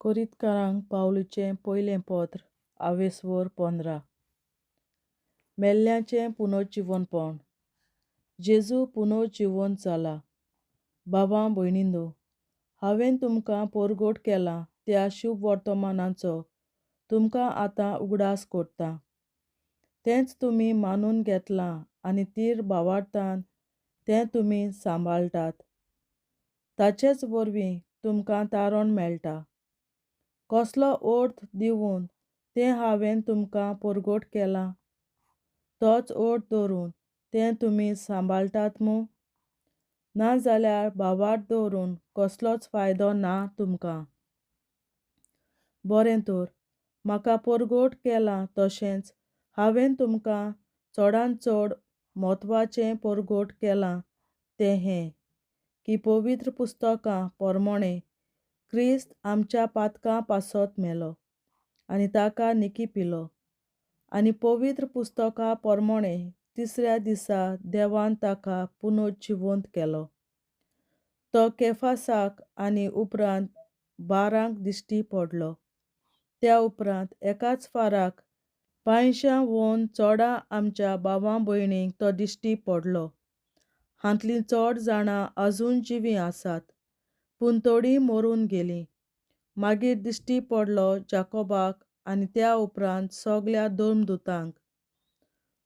कोरिंतकारांक पावलूचें पयलें पत्र, आवेस्वर 15. मेल्ल्याचें पुनर्जिवनपण. जेजू पुनर्जिवंत जाला. बाबा भयणींनो, हांवें तुमकां परगट केलां त्या शुभ वर्तमानाचो तुमकां आतां उगडास करतां. तेंच तुमी मानून घेतलां आनी तीर भावार्थान तें तुमी सांबाळटात. ताचेच वरवीं तुमकां तारण मेळटा. कसलो अर्थ दिवन तें हांवें तुमकां परगट केलां, तोच अर्थ धरून तें तुमी सांबाळटात मूं? ना जाल्यार भावार्थ दवरून कसलोच फायदो ना तुमकां. बरें तर, म्हाका परगट केलां तशेंच हांवें तुमकां चडांत चड म्हत्वाचें परगट केलां तें हें, की पवित्र पुस्तकां पोरमोणें क्रिस्त आमच्या पातकां पासत मेलो आनी ताका निकी पिलो, आनी पवित्र पुस्तकां पोरमोणें तिसऱ्या दिसा देवान ताका पुनर्जिवंत केलो. तो केफासाक आनी उपरांत 12 दिश्टी पडलो. त्या उपरांत एकाच फाराक 500 वोन चोडा आमच्या भावां भयणींक तो दिश्टी पडलो. हांतलीं चड जाणां अजून जिवीं आसात, पूण थोडीं मरून गेलीं. मागीर दिश्टी पडलो जाकोबाक आनी त्या उपरांत सगल्या धर्मदुतांक.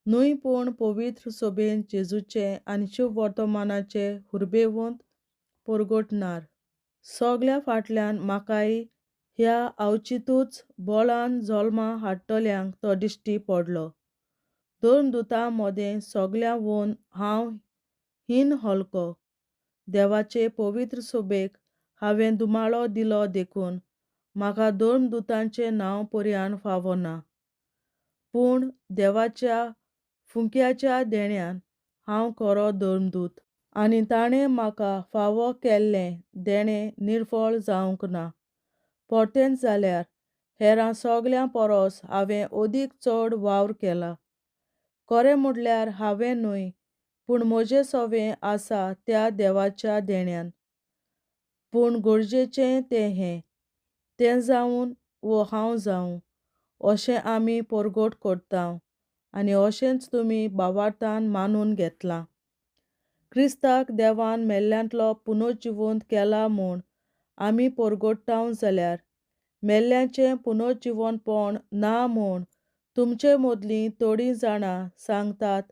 न्हय पूण पवित्र सोबेन जेजूचें आनी शुभ वर्तमानाचे हुर्बेवंत परगटणार. सगल्या फाटल्यान म्हाकाय ह्या अवचितूच बोळान जल्मा हाडटल्यांक तो दिश्टी पडलो. धर्मदुतां मदें सगल्या वोन हांव हीन हलको. देवाचे पवित्र सोबेक हांवें दुमाळो दिलो देखून म्हाका धर्मदुतांचें नांव पर्यान फावना. पूण देवाच्या फुंक्याच्या देण्यान हांव खरो धर्मदूत, आनी ताणें म्हाका फावो केल्लें देणें निर्फळ जावंक ना. परतेंच जाल्यार हेरां सगल्यां परस हांवें अदीक चड वावर केला. खरें म्हटल्यार हांवें न्हय, पूण म्हजें सवें आसा त्या देवाच्या देण्यान. पूण गरजेचें तें हें, तें जावन वो हांव जावं, अशें आमी परगट करता आनी अशेंच तुमी भावार्थान मानून घेतलां. क्रिस्ताक देवान मेल्ल्यांतलो पुनर्जिवंत केला म्हूण आमी परगट्टाव जाल्यार मेल्ल्याचें पुनर्जिवंतपण ना म्हूण तुमचे मदलीं थोडीं जाणां सांगतात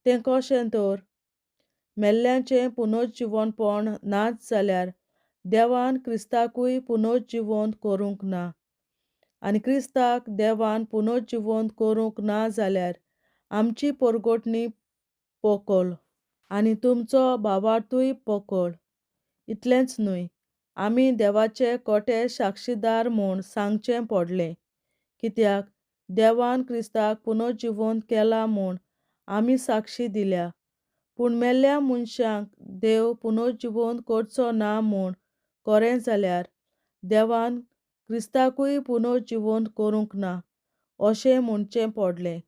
तें कशें तर? मेल्ल्याचें पुनर्जिवंतपण नाच जाल्यार देवान क्रिस्ताकूय पुनर्जिवंत करूंक ना, आनी क्रिस्ताक देवान पुनर्जिवंत करूंक ना जाल्यार आमची परगटणी पोकळ आनी तुमचो भावार्थूय पोकळ. इतलेंच न्हय, आमी देवाचे कोटे साक्षीदार म्हूण सांगचें पडलें, कित्याक देवान क्रिस्ताक पुनर्जिवंत केला म्हूण आमी साक्षी दिल्या. पूण मेल्ल्या मनशांक देव पुनर्जिवंत करचो ना म्हूण खरें जाल्यार देवान क्रिस्ताकूय पुनर्जिवंत करूंक ना अशें म्हणचें पडलें.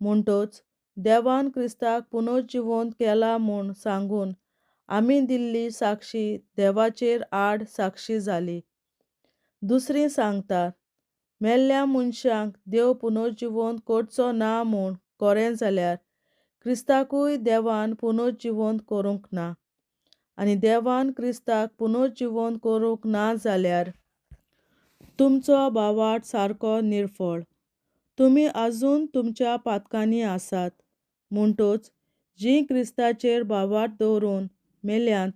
म्हणटच देवान क्रिस्ताक पुनर्जिवंत केला म्हूण सांगून आमी दिल्ली साक्षी देवाचेर आड साक्षी जाली. दुसरी सांगतात, मेल्ल्या मनशांक देव पुनर्जिवंत करचो ना म्हूण खरें जाल्यार क्रिस्ताकूय देवान पुनर्जिवंत करूंक ना, आनी देवान क्रिस्ताक पुनर्जिवंत करूंक ना जाल्यार तुमचो भावार्थ सारको निर्फळ. तुमी अजून तुमच्या पातकांनी आसात. म्हणटच जीं क्रिस्ताचेर भावार्थ दवरून मेल्यांत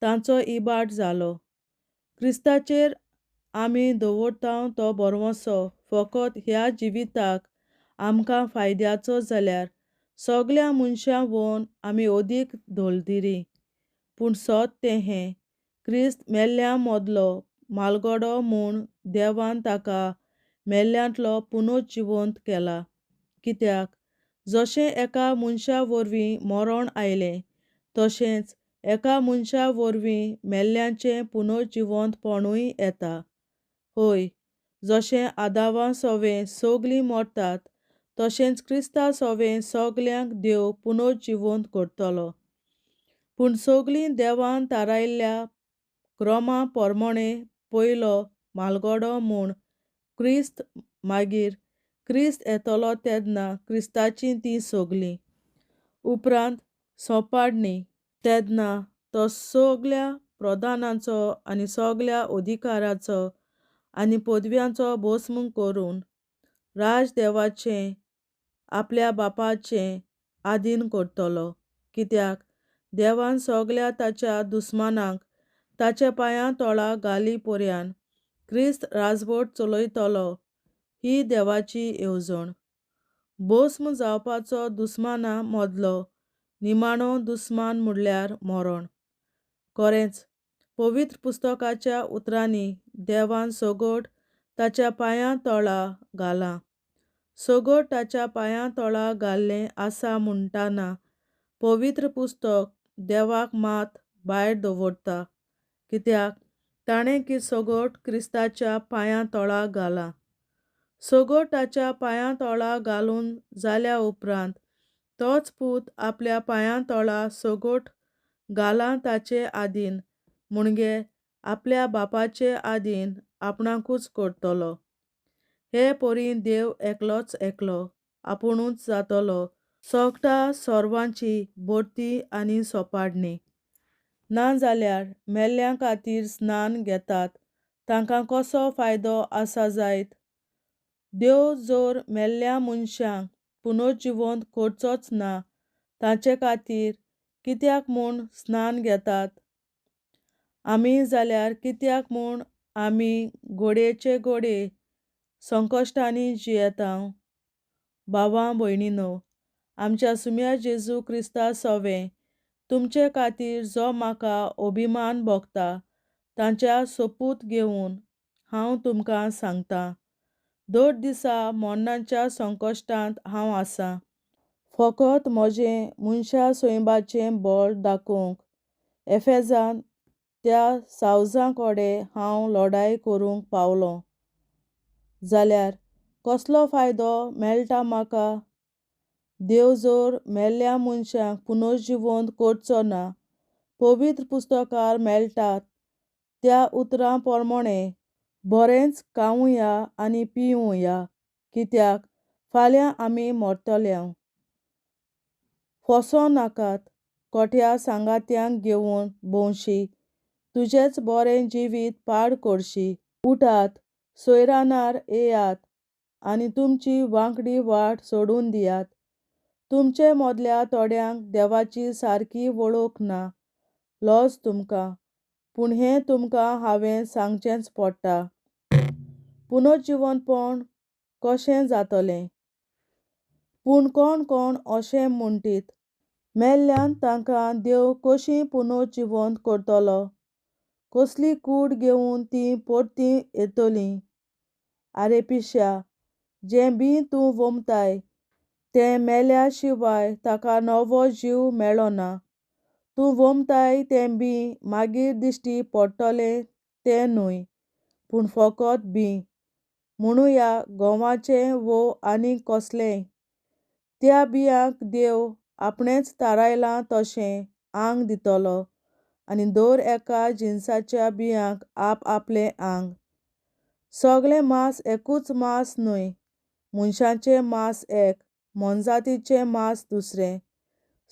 तांचो इबाड जालो. क्रिस्ताचेर आमी दवरता तो भरवंसो फकत ह्या जिविताक आमकां फायद्याचो जाल्यार सगल्या मनशां वोन आमी अदीक धोलदिरी. पूण सत तें हें, क्रिस्त मेल्ल्या मदलो म्हालगडो म्हूण देवान ताका मेल्ल्यांतलो पुनर्जिवंत केला. कित्याक जशें एका मनशा वरवीं मरण आयलें, तशेंच एका मनशा वरवीं मेल्ल्याचें पुनर्जिवंतपणूय येता. हय, जशें आदावा सवें सगलीं मरतात, तशेंच क्रिस्ता सवें सगल्यांक देव पुनर्जिवंत करतलो. पूण सगलीं देवान थारायल्ल्या क्रमा पोरमोणें पयलो म्हालगडो म्हूण क्रिस्त, मागीर क्रिस्त येतलो तेदनां क्रिस्ताचीं तीं सगलीं. उपरांत सोंपाडणी तेदनां तो सगल्या प्रधानांचो आनी सगल्या अधिकाराचो आनी पदव्यांचो भस्म करून राज देवाचें आपल्या बापाचें आदीन करतलो. कित्याक देवान सगल्या ताच्या दुस्मानांक ताच्या पांयां तोळा घाली पर्यान क्रिस्त राजवट चलयतलो ही देवाची येवजण. भस्म जावपाचो दुस्माना मदलो निमाणो दुस्मान म्हणल्यार मरण. खरेंच, पवित्र पुस्तकाच्या उतरांनी देवान सगट ताच्या पांयां तोळा घालां. सगट ताच्या पांयां तोळा घाल्लें आसा म्हणटाना पवित्र पुस्तक देवाक मात भायर दवरता, कित्याक ताणें की सगट क्रिस्ताच्या पांयां तोळा घालां. सगट ताच्या पांयां तोळा घालून जाल्या उपरांत तोच पूत आपल्या पांयां तोळा सगट घालां ताचे आदीन, म्हणजे आपल्या बापाचे आदीन आपणाकूच करतलो. हे परी देव एकलोच एकलो आपुणूच जातलो सगटा सर्वांची भरती आनी सोपाडणी. ना जाल्यार मेल्ल्यां खातीर स्नान घेतात तांकां कसो फायदो आसा जायत? देव जर मेल्ल्या मनशांक पुनर्जिवंत करचोच ना, तांचे खातीर कित्याक म्हूण स्नान घेतात? आमी जाल्यार कित्याक म्हूण आमी घोडयेचे घोडये संकश्टांनी जियेता? भावा भयणीनो, आमच्या सुम्या जेजू क्रिस्ता सोवें तुमचे खातीर जो म्हाका अभिमान भोगता तांच्या सोपूत घेवन हांव तुमकां सांगतां, दर दिसा मरणाच्या संकश्टांत हांव आसां. फकत म्हजें मनशा सैबाचें बळ दाखोवंक एफेजान त्या सावजां कडेन हांव लडाय करूंक पावलों जाल्यार कसलो फायदो मेळटा म्हाका? देव जर मेल्ल्या मनशांक पुनर्जिवंत करचो ना, पवित्र पुस्तकार मेळटात त्या उतरां प्रमाणें बरेंच खावया आनी पिवया, कित्याक फाल्यां आमी मरतले. फसो नाकात, कोठ्या सांगात्यांक घेवन भोंवशी, तुजेंच बरें जिवीत पाड करशी. उठात, सोयरानार येयात आनी तुमची वांकडी वाट सोडून दियात. तुमचे मदल्या थोड्यांक देवाची सारकी वळख ना. लज तुमकां, पूण हें तुमकां हांवें सांगचेंच पडटा. पुनर्जिवंतपण कशें जातलें? पूण कोण कोण अशें म्हणटीत, मेल्ल्यान तांकां देव कशी पुनर्जिवंत करतलो? कसली कूड घेवन तीं परतीं येतलीं? आरे पिश्या, जें बीं तूं वोमताय तें मेल्या शिवाय ताका नवो जीव मेळना. तूं वोमताय तें बीं मागीर दिश्टी पडटलें तें न्हय, पूण फकत बीं, म्हणुया गंवाचें वो आनी कसलेंय. त्या बियांक देव आपणेंच थारायलां तशें आंग दितलो आनी दर एका जिनसाच्या बियांक आप आपलें आंग. सगलें मांस एकूच मांस न्हय, मनशाचें मांस एक, मोनजातीचें मांस दुसरें,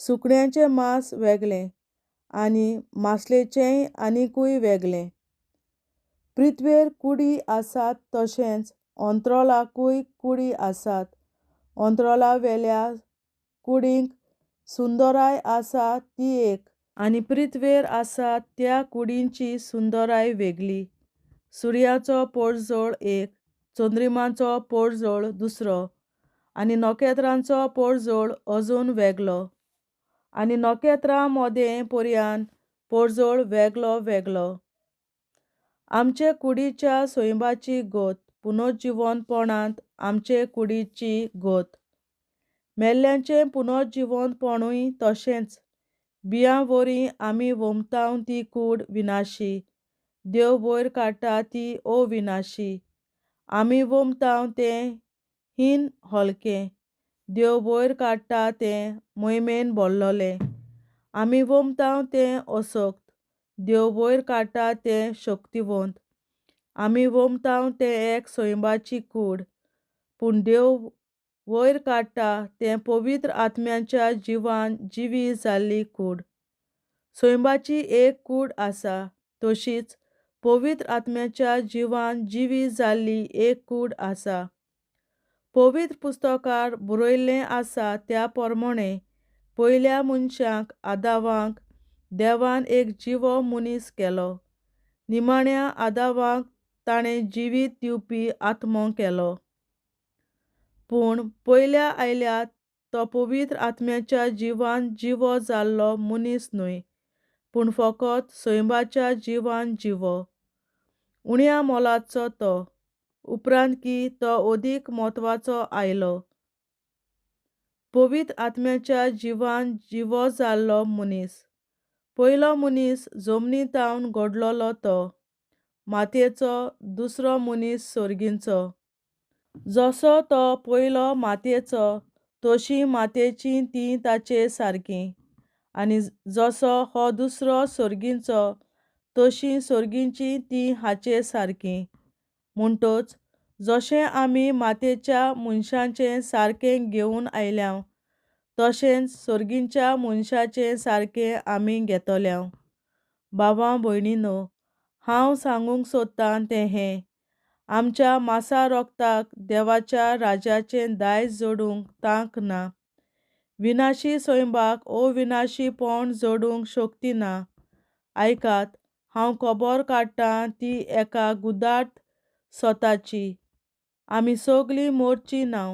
सुकण्यांचें मांस वेगळें आनी मासलेचेंय आनिकूय वेगळें. पृथ्वेर कुडी आसात तशेंच अंत्रोलाकूय कुडी आसात. अंत्रोला वेल्या कुडींक सुंदराय आसा ती एक, आनी पृथ्वेर आसा त्या कुडींची सुंदराय वेगळी. सुर्याचो पोरजोळ एक, चंद्रिमाचो पोरजोळ दुसरो आनी नखेत्रांचो पोरजोळ अजून वेगळो, आनी नखेत्रां मदें पर्यान पोरजोळ वेगळो वेगळो. आमचे कुडीच्या सैबाची गत पुनर्जिवंतपणांत आमचे कुडीची गत. मेल्ल्याचें पुनर्जिवंतपणूय तशेंच. बियां वरी आमी वोमताव ती कूड विनाशी, देव वयर काडटा ती अविनाशी. आमी वोमताव तें हीन हलकें, देव वयर काडटा तें मोहिमेन भरलोलें. आमी वोमताव तें असक्त, देव वयर काडटा तें शक्तिवंत. आमी वोमतांव तें एक सैंबाची कूड, पूण देव वयर काडटा तें पवित्र आत्म्याच्या जिवान जिवी जाल्ली कूड. सैंबाची एक कूड आसा, तशीच पवित्र आत्म्याच्या जिवान जिवी जाल्ली एक कूड आसा. पवित्र पुस्तकार बरयल्लें आसा त्या प्रमाणें पयल्या मनशाक आदावाक देवान एक जिवो मनीस केलो. निमाण्या आदावाक ताणें जिवीत दिवपी आत्मो केलो. पूण पयल्या आयल्या तो पवित्र आत्म्याच्या जिवान जिवो जाल्लो मनीस न्हय, पूण फकत सैंबाच्या जिवान जिवो. उण्या मोलाचो तो, उपरांत की तो अदीक म्हत्वाचो आयलो. पवित्र आत्म्याच्या जिवान जिवो जाल्लो मनीस. पयलो मनीस जमनी तावन घडलोलो तो मातयेचो, दुसरो मनीस सर्गीचो. जसो तो पयलो मातयेचो, तशी मातयेची ती ताचे सारकी, आनी जसो हो दुसरो सर्गीचो, तशी सर्गीची ती हाचे सारकी. म्हणटच जशें आमी मातयेच्या मनशाचें सारकें घेवन आयल्या, तशेंच सर्गीच्या मनशाचें सारकें आमी घेतल्या. भावा भयणीनो, हांव सांगूंक सोदतां तें हें, आमच्या मासा रोगताक देवाच्या राजाचें दायज जोडूंक तांक ना. विनाशी सैंबाक अविनाशीपण जोडूंक शक्ती ना. आयकात, हांव खबर काडटां ती एका गुदार्थ सोताची. आमी सगलीं मोरचीं ना,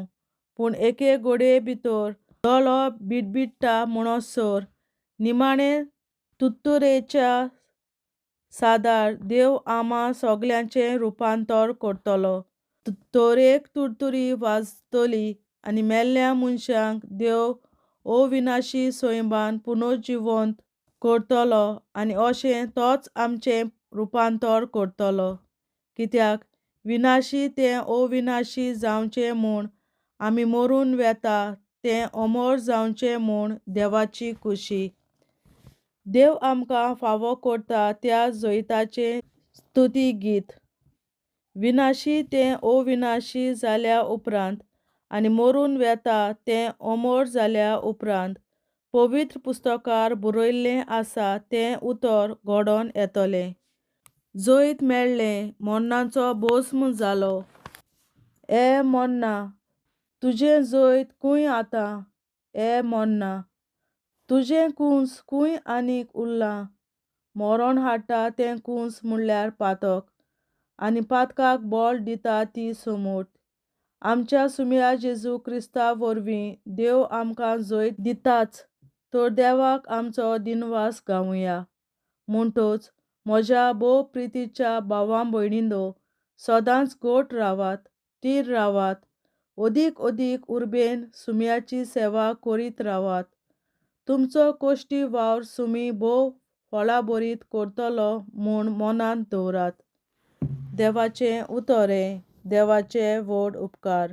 पूण एके गोडये भितर दोळो बिटबिट्टा म्हणसर निमाणें तुत्तुरेच्या सादार देव आमा सगल्यांचें रुपांतर करतलो. तर एक तुरतुरी वाजतली आनी मेल्ल्या मनशांक देव अविनाशी सैंबान पुनर्जिवंत करतलो आनी अशें तोच आमचें रुपांतर करतलो. कित्याक विनाशी तें अविनाशी जावचें म्हूण आमी मरून वेता तें अमर जावचें म्हूण देवाची खुशी. देव आमकां फावो करता त्या जैताचें स्तुती गीत. विनाशी तें अविनाशी जाल्या उपरांत आनी मरून वेता तें अमर जाल्या उपरांत पवित्र पुस्तकार बरयल्लें आसा तें उतर घडोवन येतलें. जैत मेळ्ळें, मरणाचो भस्म जालो. ए मरणा, तुजें जैत खंय आतां? ए मरणा, तुजें कूस खंय आनीक उरलां? मरण हाडटा तें कूस म्हणल्यार पातक, आनी पातकाक बळ दिता ती समर्थ. आमच्या सुम्या जेजू क्रिस्ता वरवीं देव आमकां जैत दिताच, तर देवाक आमचो दिनवास गावया. म्हणटच म्हज्या भोव प्रितीच्या भावां भयणींनो, सदांच घट रावात, थीर रावात, अदीक अदीक उर्बेन सुम्याची सेवा करीत रावात. तुमचो कश्टी वावर सुमी भोव फळाभरीत करतलो म्हूण मनांत दवरात. देवाचें उतर हें. देवाचे व्हड उपकार.